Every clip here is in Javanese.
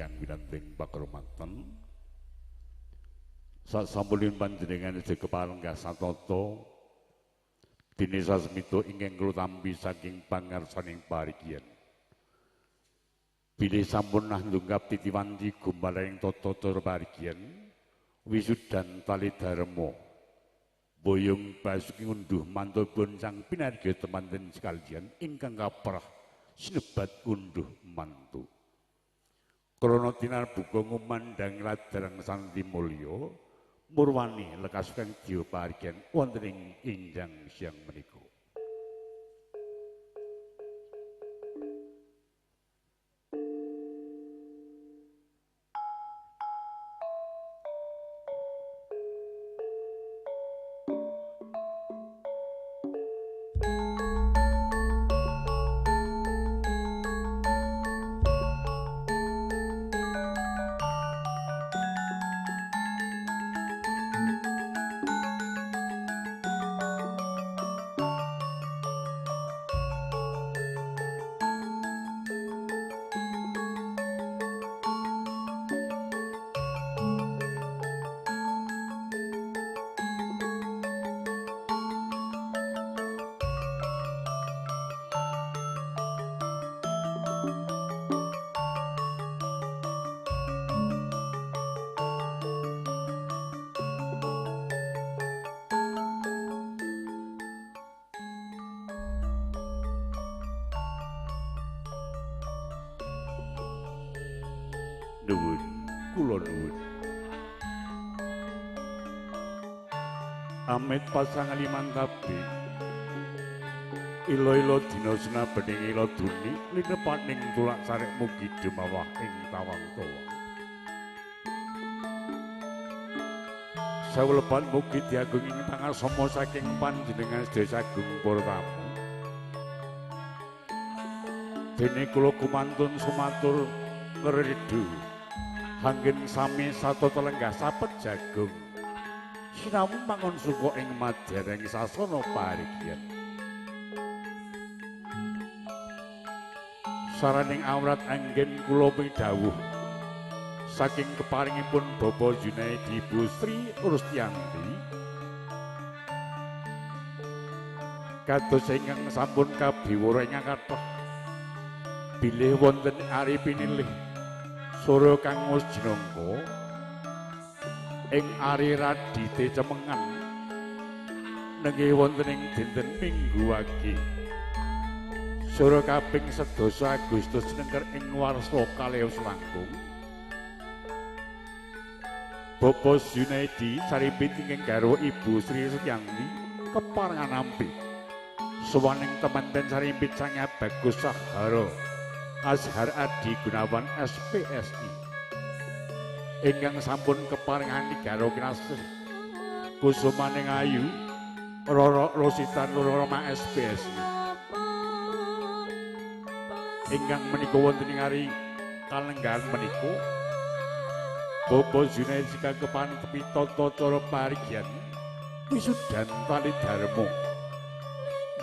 ingkang winanting pakurmatan. Sasampunipun panjenengan sedaya kepareng satata dene sasmita ingkang kula tampi saking pangarsaning parikian. Bilih sampun nandhungkap titiwanci gumalaring tata cara parikian wisudan tali dharma. Boyong basuki ngunduh mantupun sang pinargya temanten sekalian ingkang kaprah sinebat unduh mantu. Krana tinarbuka ngumandhang ladrang santi mulya murwani lekas kang dya parikian wonten ing injang siang menika. Nuwun, kula nuwun. Amit pasangan limantabi ilo-ilo dina sinabening ilo duni linepaning tulak sarek mugi dumawah ing tawang tawa. Sewu lepat mugi diagung ing pangarsama saking panjenengan sedaya sagung para tamu. Dene kula kumantun sumatur ngredu hanggen sami satata lenggah sapet jagung sinau mangun suka ing madyaring sasana parikian. Saraning awrat anggen kula pidhawuh saking keparingipun Bapak Junaidi Ibu Sri Rustianti kados ingkang sampun kabiwara ingkang kathah bilih wonten ari pinilih Sora kang Mus jinangka ing ari Radite Cemengan nenggih wonten ing dinten Minggu Wage. Sora kaping 10 Agustus nengker ing warsa kalih langkung. Bapak Junaidi saripit ingkang garwa Ibu Sri Setianti keparengan nampi sowaning temanten sarimpit Sang Bagus Sahara Azhar Adi Gunawan SPSI ingkang sampun keparengan garwa kinasih kusumaning ayu Roro Rositan Roro SPSI ingkang menika wonten ing ari kalenggahan menika Bapak Junaidi kepan tepi tata cara parikian wisudan tali dharma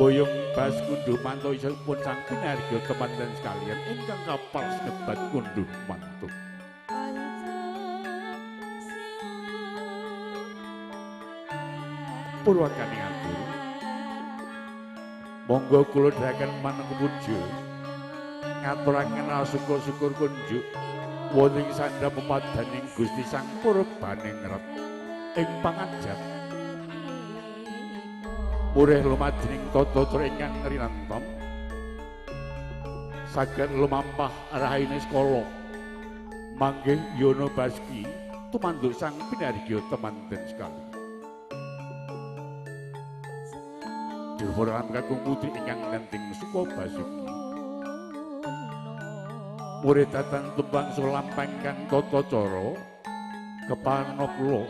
boyong bas kunduh mantu isipun sang pinargya temanten sekalian ingkang kapal sebat kunduh mantu. Purwakaning atur monggo kula dherekaken manunggu puja ngaturaken syukur-syukur kunjuk wonten ing sandhap pepadaning Gusti Sang Purbaningrat ing pangajap murih lumadining tata cara ingkang rinantom saged lumampah rahine sekala manggih Yono Baski tumanduk sang pinargya temanten sekali. Dhuwur kakung putri ingkang nenting suka basuki murid datan tumbang sulampang kang tata cara keparna kula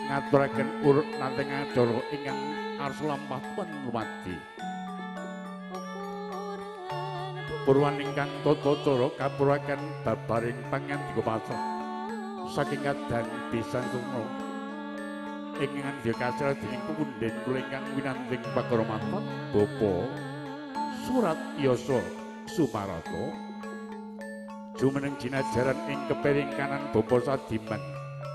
ngaturaken urut nanting acara ingkang arsa lampah pun lumadi. Purwaning kang tata cara kapuraken babaring pangandika pasrah saking kadang bisan sukma ingkang dikasar dening pepunden kula ingkang winanting pakaromatan Bapak Surat Yasa Sumarata Jumeneng jinajaran ing kepering kanan Bapak Sadiman,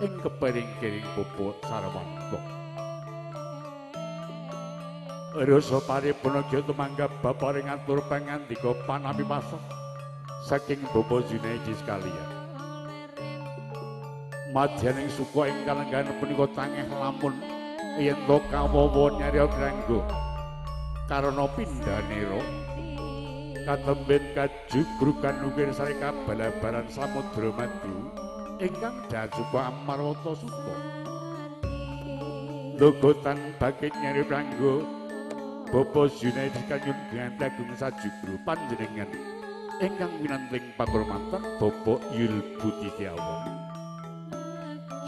ing kepering kiring Bapak Sarwanto. Rasa paripurna kya tumanggap bapak ring atur pangandika panampi pasah saking Bapak Junaidi sekalian. Madyaning suka ing kalenggahan punika tangeh lamun yen to kawawa nyarya grangga karana pindhanira katemben kajugrugan ukir sari kabalabaran samudra madu ingkang dasuka Amarwata Suta. Logotan bakit nyari prangga Bapak Junaidi kanyun ganti agung sajugru panjenengan ingkang winanting pakurmatan Bapak Yul Budi Setiawan.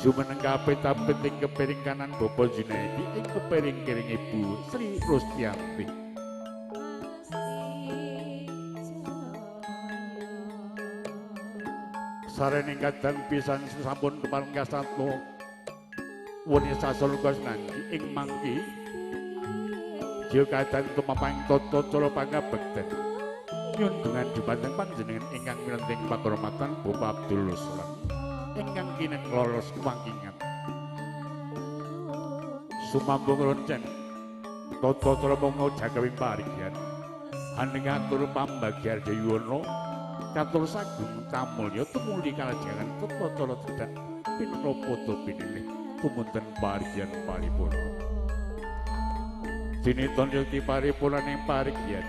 Jumeneng kapit-apit ing kepering kanan Bapak Junaidi ing kepering kiring Ibu Sri Rustianti. Sarening kadang pisan sampun kepareng kasato wuni sasun uga senanggi ing mangki jaya kadang tumapang tata cara pangabekten nyuwun dongan dumateng panjenengan ingkang winanting pakurmatan Bapak Abdul Ruslan ingkang kineng lolos kewangkingan. Sumambung roncen tata cara monggo jagawi parigyan aning atur pambagya jayuwana katur sagung kamulya tumuli kalajengan tata cara cedhak pinra padha pinilih tumunten parigyan paripurna. Diniton yekti paripurnaning parigyan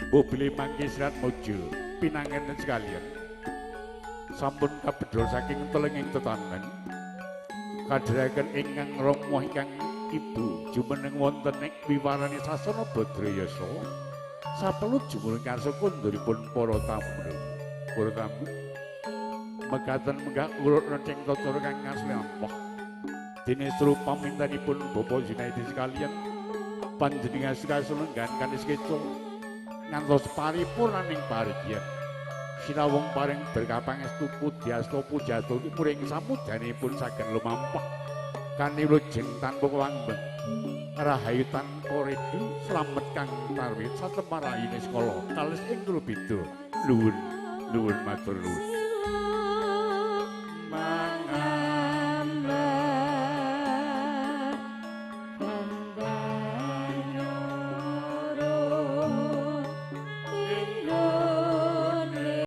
mbok bilih mangke sirat mojo pinanganten sekalian sampun kabedhol saking telenging tetanen kadheraken ingkang rama ingkang ibu jumeneng wonten ing wiwarane sasana Badrayasa sapelu jumurung karsa konduripun para tamu. Para tamu mekaten menggah urut renceng tata kang asli ampoh dene seru pamintanipun Bapak Junaidi sekalian panjenengan kasulenggan kanthi sekeca ngantos paripurnaning parigyan sinawung paring berkah pangestu pudyasta pujasta muring samudanipun saged lumampah kanthi wilujeng tanpa wangben rahayu tanpa redu slamet kang tarwi satemah rahine sekala kalis ing bida. Nuwun nuwun matur nuwun.